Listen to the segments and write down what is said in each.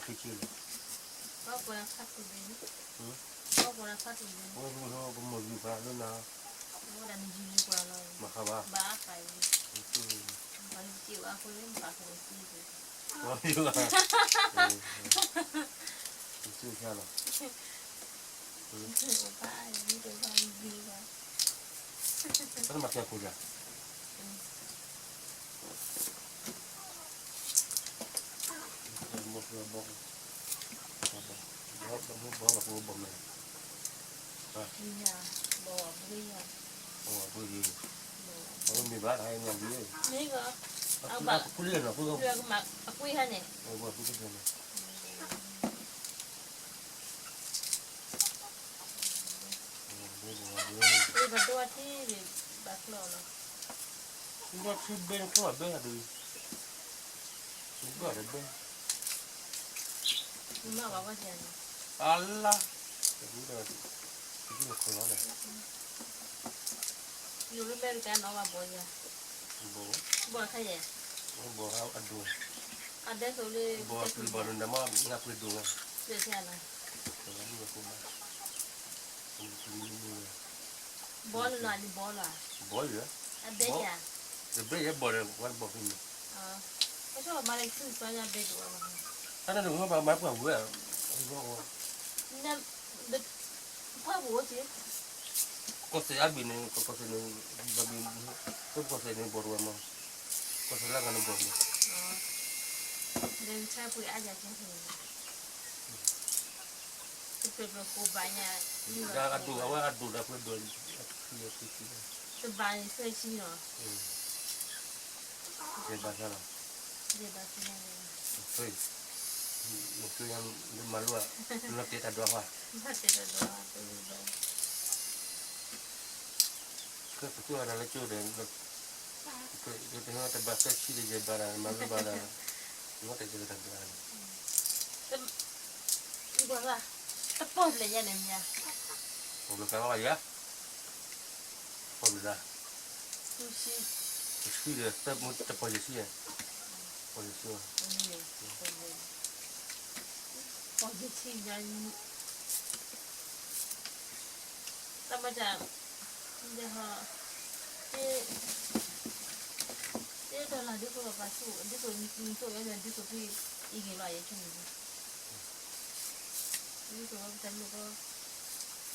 ဆံဆံလီၤ, ဘၣ်ပှၤခါတူၢ်ဒ့, ဘၣ်ပှၤခါတူၢ်ဒ့, ပမိၢ်ဂံၢ်ပှၤလၢနၤ, ဝဲဒၣ်နယံၤလံပှၤလီၤ, မၤဃါဘၣ်, ဘၣ်ဃါအံၤ, ပှၤလၢက့ၤဝဲအဃိန့ၣ် မၤဃါအဃိန့ၣ်သံက့ၤ, ပှၤလၢက့ၤဝဲ, က့ၤဆူၣ်ဆါလီၤ, ပှၤလၢက့ၤဝဲ, တၢ်နမၤစၢၤခိၣ်ယၤ ဘီဘီဘီဘီမဲာ်, ဘီဘီဘီဘီ, ဘီဘီဘီဘီ, မ့ၢ်ဘၣ်, အပူၤလံနီၤ, အပူၤဟဲန့ၣ်, အပူၤလံန့ၣ် ဘၣ်ဒိထံဘၣ်ချီလီၤ, ဘၣ်ထံဘဲနချီဘဲဒုး, ဘၣ်တဘဲ, မ့ၢ်ဘၣ်ဘၣ်န့ၣ်, အလါ, တဘုဒီး, တဘုဒီးခီလီၤလဲၣ်, ယိၤလၢမဲရကၤနီၤဘၣ်ဘီယၤ, ဘီခါယဲၢ်, ဘီအဒိၣ်, အဒဲသိးလၢ, ဘီပျံၤဘီဒိၣ်န့ၣ်မ့ၢ်ငါပျံၤဒိၣ်ဝဲ, ပျံၤလီၤ, ဘီ, ဘီလၢနီၤန့ၣ်ဘီလီၤ, ဘီယဲၢ်, အဘဲယၤ, တဘဲယဲၢ်ဘီဒီး ဝဲတဘီဖဲန့ၣ်, ပဆိကမိၣ်မၤလၢဆူၣ်စီညါဘဲဒိၣ်ဝဲ, တၢ်န့ၣ်တမ့ၢ်ဘၣ်မၤပှၢ်ဝဲ, ပှၢ်ပူၤအိၣ်က့ၤ, ကီၢ်စဲၣ်အါဘ့ၣ်န့ၣ် ကီၢ်စဲၣ်န့ၣ်, ကီၢ်စဲၣ်န့ၣ်ဘီဒိၣ်ဝဲမး, ကီၢ်စဲၣ်လၢဂၤန့ၣ်ဘီဒိၣ်ဝဲ, လၢဆါပှ့ၤအါယၤကဲ, တပျိပျိကိးဘၣ်ညါ, အဒိၣ်အဝဲအဒိၣ်ဒီးပှ့ၤဒိၣ်, တဘၣ်န့ၣ်သၢဆံလီၤ, ယဘၣ်ဆါလီၤ, ယဘၣ်ဆါလီၤ, မၤလိ, လၢတဲတၢ်ဒွးဃီ, တဲတၢ်ဒွးဃီ, ကဲပကၠိအဒၣ်လၢကၠိဒီး, တဘၣ်သၢဆံဒီးယဘၣ်ဒၣ် မၤလိဘၣ်ဒၣ်, မ့ၢ်တဲကဲတၢ်ဒွးန့ၣ်, တပီၢ်ဘျဲၣ်ယဲန့ၣ်မ့ၢ်ဧါ, ပီၢ်ဘျဲၣ်ကါလီၤယၤ, ပီၢ်ဘျဲၣ်လၢ, တဆံဒီး တပီၢ်ယဲၢ်ဆံ, ပီၢ်ယဲၢ်ဆံ, ပီၢ်ယဲၢ်ဆံ, တၢ်မၤတၢ်, ဒ်ဟီ, တၢ်လၢဒ်သိးပှၤဆူၣ် ဒ်သိးနသိးယဲန့ၣ် ဒ်သိးဖဲအံၤဂ့ၤလီၤ ယဆိကမိၣ်, ဒ်သိးပတၢ်မုၢ်ကီ,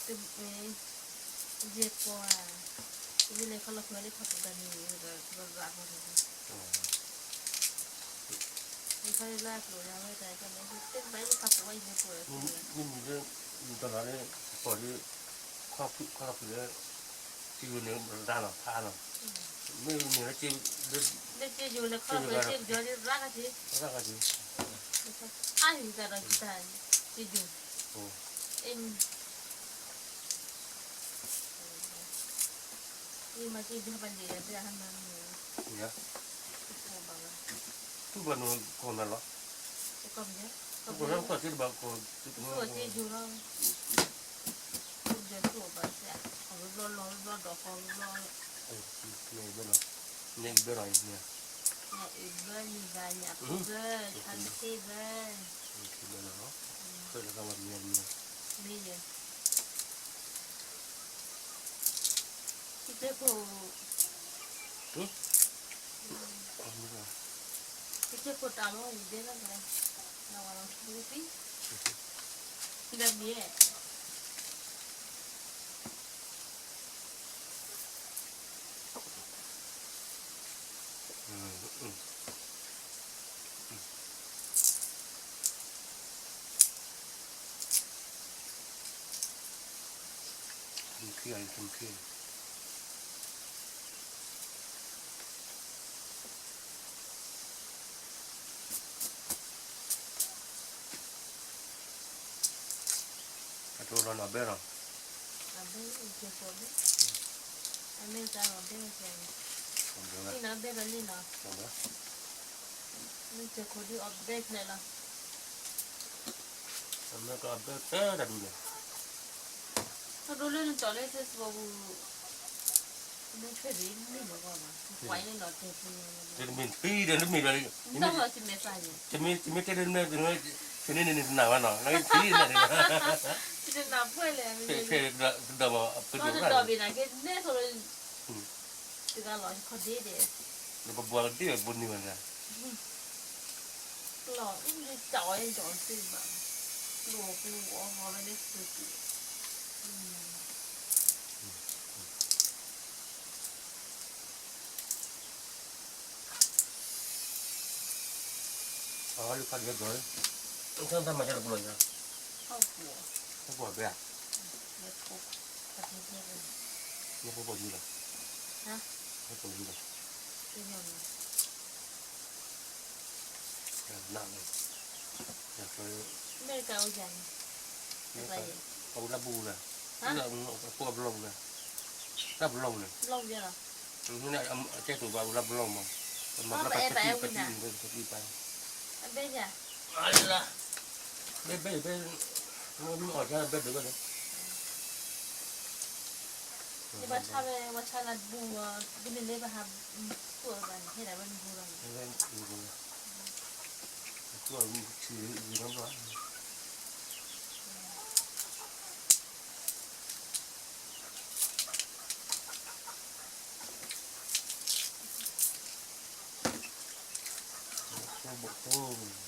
တမ့ၢ်, ယဲၢ်ပီၢ်ဧါ, ယလဲၤခီလီၤဖုးလၢဖးပူၤတၢ်န့ၣ်ဒီး ဘၣ်ဘၣ်ဃီဒီး, ယခီလၢဖးပူၤဝဲယဲၢ်ပီၢ်, မ့မ့ၢ်လၢ, မ့ၢ်တၢ်လၢ, ပီၢ်လၢ, ခီလီၤဖုးလၢ, စံယိၤန့ၣ်ရၢလီၤဖးလီၤ, မ့မ့ၢ်လၢ, လၢစံယိၤန့ၣ်ခီလီၤဖုးလၢစံယိၤန့ၣ်ရၢလီၤက့ၤ, ရၢလီၤက့ၤ, အါယံၤတၢ်ဒီးတၢ်, စံယိၤ, မ့ၢ်မၤစံယိၤဘၣ်လံ, တူၢ်ဘၣ်နကီၢ်မးလီၤ, ကီၢ်မး, ကီၢ်မး, စံယိၤလီၤ, စံယိၤ, ဘျီလီၤဘျီဒီးဃီဘျီ, ဘျီ, ဘျီ, ဘျီ, ဘျီ, မ့ၢ်ယဲ, ကစၢၢ်ခိၣ်, ကစၢၢ်ခိၣ်တၢ်မီၢ်ဝံၤဒဲလီၤ, နဝၤလီၤထူသံ, ဒီးမ့ၢ် အဘဲလီၤ, အဘဲလီၤ, အမဲရကၤလီၤဘဲလီၤ, လီၤဘဲလီၤ, လၢစၢၢ်ခိၣ်ဒုးအဘဲဖျဲးလီၤ, အမဲရကၤအဘဲဖျဲးတၢ်ဒုးန့ၣ်, ထီၣ်ဒိလၢနတီၤလၢ Facebook ပူၤ, မ့ၢ်ထွဲဒ်မ့ၢ်လီၤ, တမ့ၢ်ဖံးဒီးတမ့ၢ်ဒီး, တမ့ၢ်တဲလၢန, ဖဲန့ၣ်န့ၣ်နတနာ်ဘၣ်နီၤ, နကဖံးနၤန့ၣ်, တနာ်ပှဲၤလဲၣ်, ဖဲတဒီးမၤပဒိၣ်တဒီးဘၣ်န့ၣ် ကဲနဲသိးလၢ, တဂၤလီၤ ခီဒ့ဒဲး, နပဘှါကဒ့ဝဲဘိန့ၢ်ဘၣ်န့ၣ်, လီၤအုၣ်လၢတၢ်အီၣ်ယီၤသ့ၣ်ဘၣ်, လိာ်ပူၤအီၤမၤဝဲလၢသုးက့ၤ အီၣ်လၢခါဒဲးဘျီ, တၢ်မၤဒ်တပူၤလီၤ, ဟဲပှၤဘဲဧါ, ဟဲပှၤဘဲ, ဟဲပှၤလံလီၤ, ဟဲပှၤလံလီၤ, နၢ်, အဝဲလၢဘူးလၢ, အကိးဘျီဘူးလၢ, တၢ်ဘျီဘူးလၢ, အကဲတိၤဘၣ်ဝဲလၢဘျီမး, မၤဘျီပတံၢ်ပတံၢ်ပတံၢ်ပတံၢ်ပၢ်, ဘဲဘဲဘဲ, မ့ၢ်အီၣ်ဆါဘဲဒိးဘဲလၢ, ဘၣ်ဆါဝဲ ဝဲဆါလၢဘူး, ဘုန့ၣ်လၢဘၣ်ဟးသူၣ်အီၤဘၣ်န့ၣ် ဟဲဒၣ်ဝဲနဘူးလီၤ, သူၣ်အီၤဆံးဂ့ၤနီတဘျီ ဘိၣ်ခိၣ်